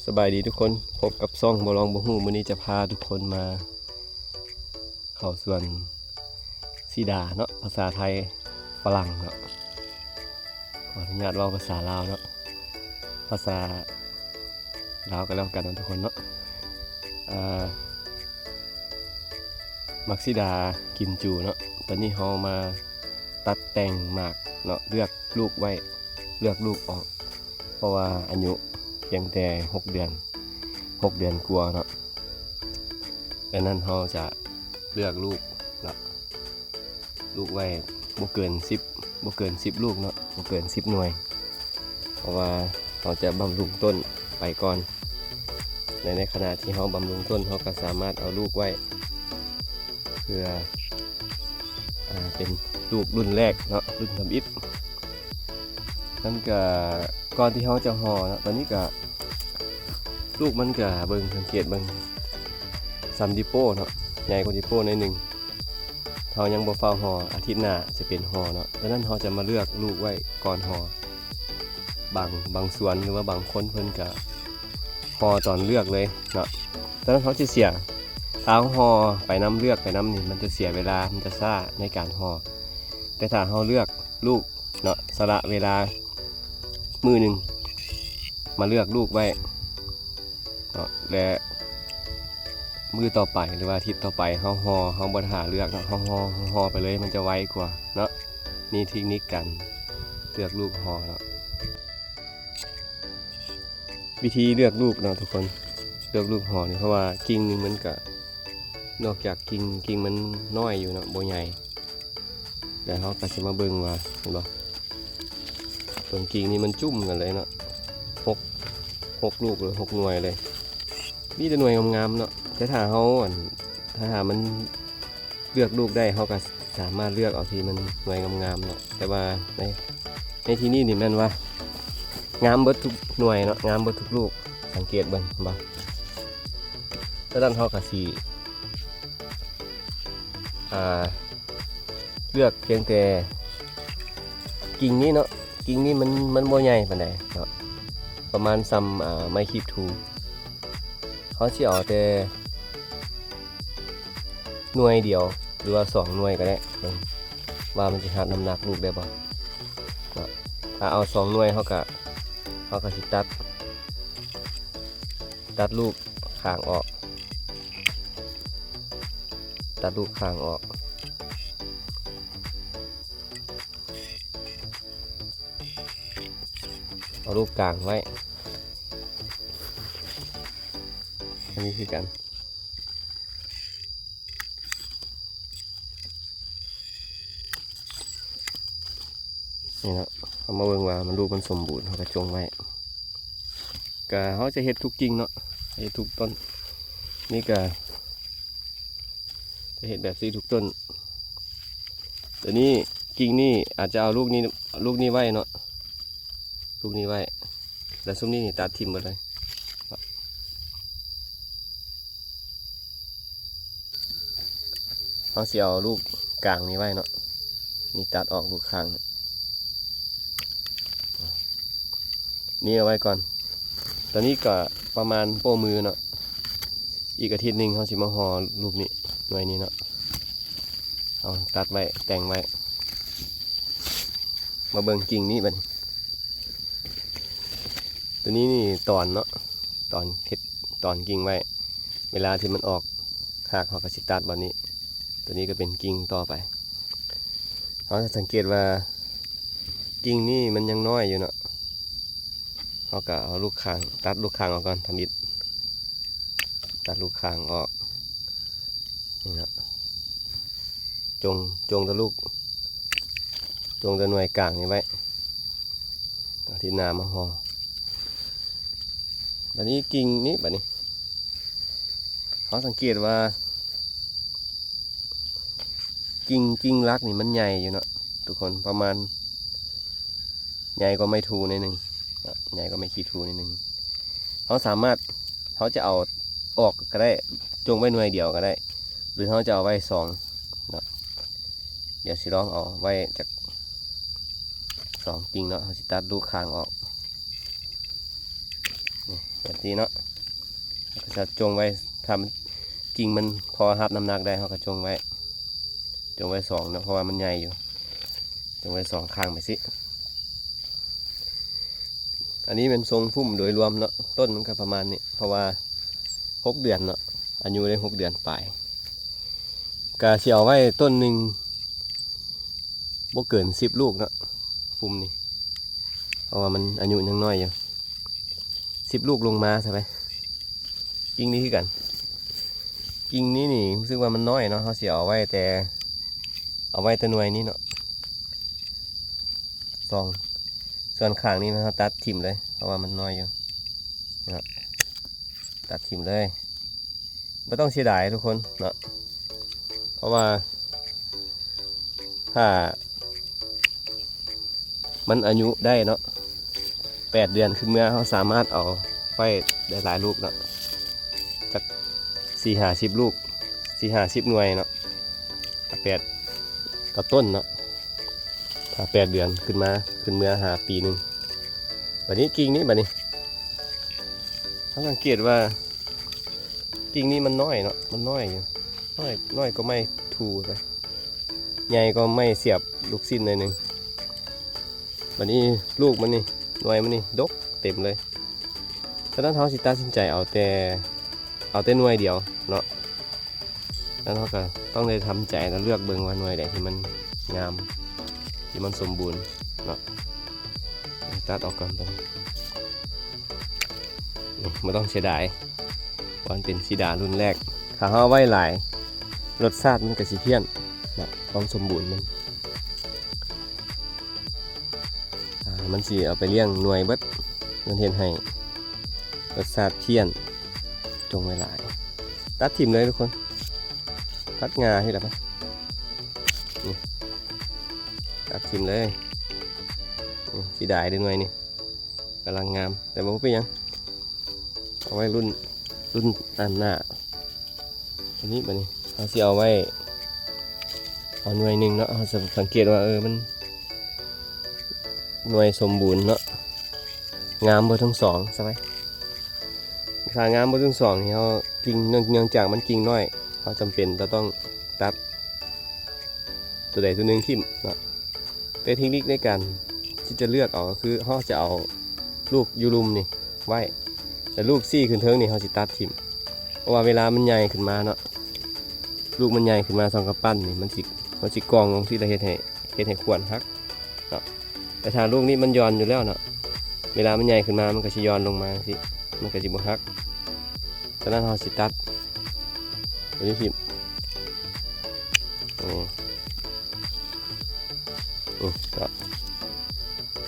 ສະບາຍດີທຸກຄົນ, ພົບກັບຊ່ອງບໍ່ລອງບໍ່ຮູ້. ມື້ນີ້ຈະພາທຸກຄົນມາເຂົ້າສວນສີດາເນາະ, ພາສາໄທຝຣັ່ງເນາະ. ຂໍອະນຸຍາດເວົ້າພາສາລາວເນາະ, ພາສາລາວກໍແລ້ວກັນເນາະທຸກຄົນເນາະ. ເອີ ໝາກສີດາກິມຈູເນາະ, ຕອນນີ້ເຮົາມາຕັດແຕ່ງໝາກເນາະ, ເລືອກລູກໄວ້ ເລືອກລູກອອກ ເພາະວ່າອາຍຸພຽງແຕ່ຫົກເດືອນ, ຫົກເດືອນກວ່າເນາະ. ດັ່ງນັ້ນເຮົາຈະເລືອກລູກເນາະ, ລູກໄວ້ບໍ່ເກີນສິບ ບໍ່ເກີນສິບລູກເນາະ, ບໍ່ເກີນສິບໜ່ວຍ, ເພາະວ່າເຮົາຈະບຳລຸງຕົ້ນໄປກ່ອນ. ແລະ ໃນຂະນະທີ່ເຮົາບຳລຸງຕົ້ນ ເຮົາກໍສາມາດເອົາລູກໄວ້ ເພື່ອ ອ່າ ເປັນລູກລຸ້ນແລກເນາະ, ລຸ້ນທຳອິດ. ນັ້ນກະ ກ່ອນທີ່ເຮົາຈະຫໍ່ເນາະ, ຕອນນີ້ກະ ລູກມັນກະເບິ່ງ ສັງເກດເບິ່ງສ່ຳດິໂປ້ເນາະ, ໃຫຍ່ກວ່າດິໂປ້ໜ້ອຍໜຶ່ງ. ເຮົາຍັງບໍ່ຟ້າວຫໍ່, ອາທິດໜ້າຈະເປັນຫໍ່ເນາະ. ດັ່ງນັ້ນເຮົາຈະມາເລືອກລູກໄວ້ກ່ອນຫໍ່. ບາງ ບາງສວນ ຫຼືວ່າບາງຄົນເພິ່ນກະຫໍ່ຕອນເລືອກເລີຍເນາະ. ດັ່ງນັ້ນເຮົາຈະເສຍ ຖ້າເຮົາຫໍ່ໄປນຳ ເລືອກໄປນຳນີ້ ມັນຈະເສຍເວລາ, ມັນຈະຊ້າໃນການຫໍ່. ແຕ່ຖ້າເຮົາເລືອກລູກເນາະ, ສະຫຼະເວລາມື້ໜຶ່ງມາເລືອກລູກໄວ້ເນາະ ແລະ ມື້ຕໍ່ໄປ ຫຼືວ່າອາທິດຕໍ່ໄປເຮົາຫໍ່, ເຮົາບໍ່ຖ້າເລືອກເນາະ, ເຮົາຫໍ່ ເຮົາຫໍ່ໄປເລີຍ ມັນຈະໄວກວ່າເນາະ. ມີເທັກນິກການເລືອກລູກຫໍ່ເນາະ. ວິທີເລືອກລູກເນາະທຸກຄົນ, ເລືອກລູກຫໍ່ນີ້ ເພາະວ່າກິ່ງໜຶ່ງມັນກະ ນອກຈາກກິ່ງ ກິ່ງມັນນ້ອຍຢູ່ເນາະ, ບໍ່ໃຫຍ່. ແລ້ວເຮົາກໍຊິມາເບິ່ງວ່າ ເຫັນບໍ່? ຕົ້ນກິ່ງນີ້ມັນຈຸ້ມກັນເລີຍເນາະ, ຫົກ ຫົກລູກເລີຍ, ຫົກໜ່ວຍເລີຍ, ມີແຕ່ໜ່ວຍງາມໆເນາະ. ແຕ່ຖ້າເຮົາ ອັນ ຖ້າ ຖ້າມັນເລືອກລູກໄດ້ ເຮົາກໍສາມາດເລືອກເອົາທີ່ມັນໜ່ວຍງາມໆເນາະ. ແຕ່ວ່າໃນ ໃນທີ່ນີ້ນີ້ແມ່ນວ່າງາມເບິດທຸກໜ່ວຍເນາະ, ງາມເບິດທຸກລູກ. ສັງເກດເບິ່ງ ເຫັນບໍ່? ສະນັ້ນເຮົາກໍຊິ ອ່າ ເລືອກພຽງແຕ່ກິ່ງນີ້ເນາະ, ກິ່ງນີ້ມັນ ມັນບໍ່ໃຫຍ່ປານໃດເນາະ, ປະມານສ່ຳ ອ່າ ໄມ້ຄີບທູ. ເຮົາຊິເອົາແຕ່ໜ່ວຍດຽວ ຫຼືວ່າສອງໜ່ວຍກໍໄດ້, ເບິ່ງວ່າມັນຊິຮັບນ້ຳໜັກລູກໄດ້ບໍ່ເນາະ. ຖ້າເອົາສອງໜ່ວຍ ເຮົາກໍ ເຮົາກໍຊິຕັດ ຕັດລູກຂ້າງອອກ, ຕັດລູກຂ້າງອອກ. ເອົາລູກກາງໄວ້, ອັນນີ້ຄືກັນ. ນີ້ເນາະ, ເຮົາມາເບິ່ງວ່າມັນ ລູກມັນສົມບູນ, ເຮົາກໍຈົ່ງໄວ້. ກະເຮົາຈະເຮັດທຸກກິ່ງເນາະ, ເຮັດທຸກຕົ້ນ. ນີ້ກະຈະເຮັດແບບຊີ້ທຸກຕົ້ນ. ຕົວນີ້ ກິ່ງນີ້ອາດຈະເອົາລູກນີ້ ລູກນີ້ໄວ້ເນາະ, ລູກນີ້ໄວ້. ແລ້ວຊຸມນີ້ນີ້ຕັດຖິ້ມເບິດເລີຍ. ເຮົາຊິເອົາລູກກາງນີ້ໄວ້ເນາະ, ນີ້ຕັດອອກລູກຂ້າງ ນີ້ເອົາໄວ້ກ່ອນ. ຕອນນີ້ກໍປະມານໂປ້ມືເນາະ, ອີກອາທິດໜຶ່ງເຮົາຊິມາຫໍ່ລູກນີ້ ໜ່ວຍນີ້ເນາະ. ເຮົາຕັດໄວ້ ແຕ່ງໄວ້. ມາເບິ່ງກິ່ງນີ້ບັດນີ້. ຕົວນີ້ນີ້ຕອນເນາະ, ຕອນເຮັດ ຕອນກິ່ງໄວ້. ເວລາທີ່ມັນອອກຮາກ ເຮົາກໍຊິຕັດບ່ອນນີ້. ຕົວນີ້ກໍເປັນກິ່ງຕໍ່ໄປ. ເຮົາຈະສັງເກດວ່າກິ່ງນີ້ມັນຍັງນ້ອຍຢູ່ເນາະ, ເຮົາກໍເອົາລູກຂ້າງ ຕັດລູກຂ້າງອອກກ່ອນທຳອິດ. ຕັດລູກຂ້າງອອກ ນີ້ເນາະ, ຈົ່ງ ຈົ່ງແຕ່ລູກ ຈົ່ງແຕ່ໜ່ວຍກາງນີ້ໄວ້, ອາທິດໜ້າມາຫໍ່. ບັດນີ້ກິ່ງນີ້ ບັດນີ້ເຮົາສັງເກດວ່າ ກິ່ງ ກິ່ງຫຼັກນີ້ມັນໃຫຍ່ຢູ່ເນາະທຸກຄົນ, ປະມານໃຫຍ່ກວ່າໄມ້ທູໜ້ອຍໜຶ່ງເນາະ, ໃຫຍ່ກວ່າໄມ້ຂີ້ທູໜ້ອຍໜຶ່ງ. ເຮົາສາມາດ ເຮົາຈະເອົາອອກກໍໄດ້, ຈົ່ງໄວ້ໜ່ວຍດຽວກໍໄດ້ ຫຼືເຮົາຈະເອົາໄວ້ສອງເນາະ. ດຽວຊິລອງເອົາໄວ້ຈັກສອງກິ່ງເນາະ. ເຮົາຊິຕັດລູກຂ້າງອອກ ນີ້ ເຫັ ແບບນີ້ເນາະ ເຮົາກໍຈະຈົ່ງໄວ້ ຖ້າມັນ ກິ່ງມັນພໍຮັບນ້ຳໜັກໄດ້ ເຮົາກໍຈົ່ງໄວ້ ຈົ່ງໄວ້ສອງເນາະ ເພາະວ່າມັນໃຫຍ່ຢູ່ ຈົ່ງໄວ້ສອງຂ້າງໄປຊີ້. ອັນນີ້ແມ່ນຊົງພຸ້ມໂດຍລວມເນາະ ຕົ້ນມັນກໍປະມານນີ້ ເພາະວ່າຫົກເດືອນເນາະ ອາຍຸໄດ້ຫົກເດືອນປາຍ ກະຊິເອົາໄວ້ຕົ້ນໜຶ່ງບໍ່ເກີນສິບລູກເນາະ ຟຸມນີ້ ເພາະວ່າມັນອາຍຸຍັງນ້ອຍຢູ່ ສິບລູກລົງມາຊະໄປ. ກິ່ງນີ້ຄືກັນ ກິ່ງນີ້ນີ້ຮູ້ສຶກວ່າມັນນ້ອຍເນາະ ເຮົາຊິເອົາໄວ້ແຕ່ ເອົາໄວ້ແຕ່ໜ່ວຍນີ້ເນາະ ສອງ ສ່ວນຂ້າງນີ້ເຮົາຕັດຖິ້ມເລີຍ ເພາະວ່າມັນນ້ອຍຢູ່ເນາະ ຕັດຖິ້ມເລີຍ ບໍ່ຕ້ອງເສຍດາຍທຸກຄົນເນາະ ເພາະວ່າຖ້າມັນອາຍຸໄດ້ເນາະ ແປດເດືອນຂຶ້ນເມືອ ເຮົາສາມາດເອົາໄວ້ໄດ້ຫຼາຍລູກເນາະ ຈັກສີ່ຫ້າສິບລູກ ສີ່ຫ້າສິບໜ່ວຍເນາະ ແປດຕໍ່ຕົ້ນເນາະ ຖ້າແປດເດືອນຂຶ້ນມາ ຂຶ້ນເມືອຫາປີໜຶ່ງ. ບັດນີ້ກິ່ງນີ້ ບັດນີ້ ເຮົາສັງເກດວ່າກິ່ງນີ້ມັນນ້ອຍເນາະ ມັນນ້ອຍຢູ່ ນ້ອຍ ນ້ອຍກວ່າໄມ້ທູໄປ ໃຫຍ່ກວ່າໄມ້ສຽບລູກຊິ້ນໜ້ອຍໜຶ່ງ. ບັດນີ້ລູກມັນນີ້ ໜ່ວຍມັນນີ້ດົກເຕັມເລີຍ ສະນັ້ນເຮົາຊິຕັດສິນໃຈເອົາແຕ່ ເອົາແຕ່ໜ່ວຍດຽວເນາະ. ແລ້ວເຮົາກໍຕ້ອງໄດ້ທຳໃຈ ແລ້ວເລືອກເບິ່ງວ່າໜ່ວຍໃດທີ່ມັນງາມ ທີ່ມັນສົມບູນເນາະ ຕັດອອກກ່ອນ ນີ້ບໍ່ຕ້ອງເສຍດາຍ ເພາະມັນເປັນສີດາລຸ້ນແລກ ຖ້າເຮົາເອົາໄວ້ຫຼາຍ ລົດຊາດມັນກໍຊິພຽນເນາະ ຄວາມສົມບູນມັນ ອ່າ ມັນຊິເອົາໄປລ້ຽງໜ່ວຍເບິດ ມັນເຮັດໃຫ້ລົດຊາດພຽນ. ຈົ່ງໄວ້ຫຼາຍ ຕັດຖິ້ມເລີຍທຸກຄົນ ຕັດງ່າເຮັດລະໄປ ນີ້ ຕັດຖິ້ມເລີຍ ນີ້ ເສຍດາຍເດ້ໜ່ວຍນີ້ ກຳລັງງາມ ແຕ່ວ່າບໍ່ເປັນຫຍັງ ເອົາໄວ້ລຸ້ນ ລຸ້ນອັນໜ້າ. ອັນນີ້ ບັດນີ້ເຮົາຊິເອົາໄວ້ ເອົາໜ່ວຍໜຶ່ງເນາະ ເຮົາຈະສັງເກດວ່າ ເອີ ມັນໜ່ວຍສົມບູນເນາະ ງາມເບິດທັງສອງຊະໄປ. ຖ້າງາມເບິດທັງສອງນີ້ ເຮົາກິ່ງ ເນື່ອງ ເນື່ອງຈາກມັນກິ່ງນ້ອຍ ເຮົາຈຳເປັນຈະຕ້ອງຕັດ ຕົວໃດຕົວໜຶ່ງຖິ້ມເນາະ ແຕ່ເຕັກນິກໃນການທີ່ຈະເລືອກເອົາ ກໍຄືເຮົາຈະເອົາລູກຢູ່ລຸ່ມນີ້ໄວ້ ແຕ່ລູກຊີ້ຂຶ້ນເທິງນີ້ເຮົາຊິຕັດຖິ້ມ ເພາະວ່າເວລາມັນໃຫຍ່ຂຶ້ນມາເນາະ ລູກມັນໃຫຍ່ຂຶ້ນມາສ່ຳກັບປັ້ນນີ້ ມັນຊິ ມັນຊິກ່ອງລົງຊີ້ ແລ້ວເຮັດໃຫ້ ເຮັດໃຫ້ຂວນຫັກເນາະ ແຕ່ຖ້າລູກນີ້ມັນຢ່ອນຢູ່ແລ້ວເນາະ ເວລາມັນໃຫຍ່ຂຶ້ນມາ ມັນກໍຊິຢ່ອນລົງມາຊີ້ ມັນກໍຊິບໍ່ຫັກ. ສະນັ້ນເຮົາຊິຕັດຕົວນີ້ຖິ້ມ ນີ້ ນີ້ເນາະ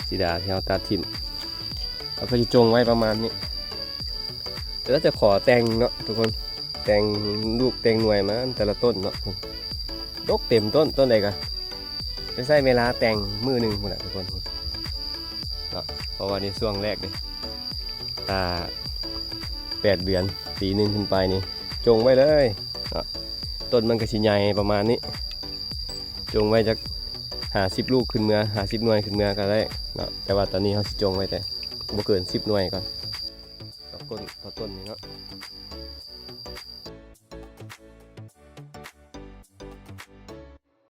ສີດາທີ່ເຮົາຕັດຖິ້ມ ເຮົາກໍຊິຈົ່ງໄວ້ປະມານນີ້ ແຕ່ລະຈະຂໍແຕ່ງເນາະທຸກຄົນ ແຕ່ງລູກແຕ່ງໜ່ວຍມາແຕ່ລະຕົ້ນເນາະ ດົກເຕັມຕົ້ນ ຕົ້ນໃດກໍໄປໃຊ້ເວລາແຕ່ງມື້ໜຶ່ງພຸ້ນລະທຸກຄົນເນາະ ເພາະວ່າໃນຊ່ວງແລກເດ້ ຖ້າແປດເດືອນ ປີໜຶ່ງຂຶ້ນໄປນີ້ ຈົ່ງໄວ້ເລີຍເນາະ ຕົ້ນມັນກໍຊິໃຫຍ່ປະມານນີ້ ຈົ່ງໄວ້ຈັກຫ້າສິບລູກຂຶ້ນເມືອ ຫ້າສິບໜ່ວຍຂຶ້ນເມືອກໍໄດ້ເນາະ ແຕ່ວ່າຕອນນີ້ເຮົາຊິຈົ່ງໄວ້ແຕ່ບໍ່ເກີນສິບໜ່ວຍກ່ອນ ຕໍ່ຕົ້ນ ຕໍ່ຕົ້ນນີ້ເນາະ.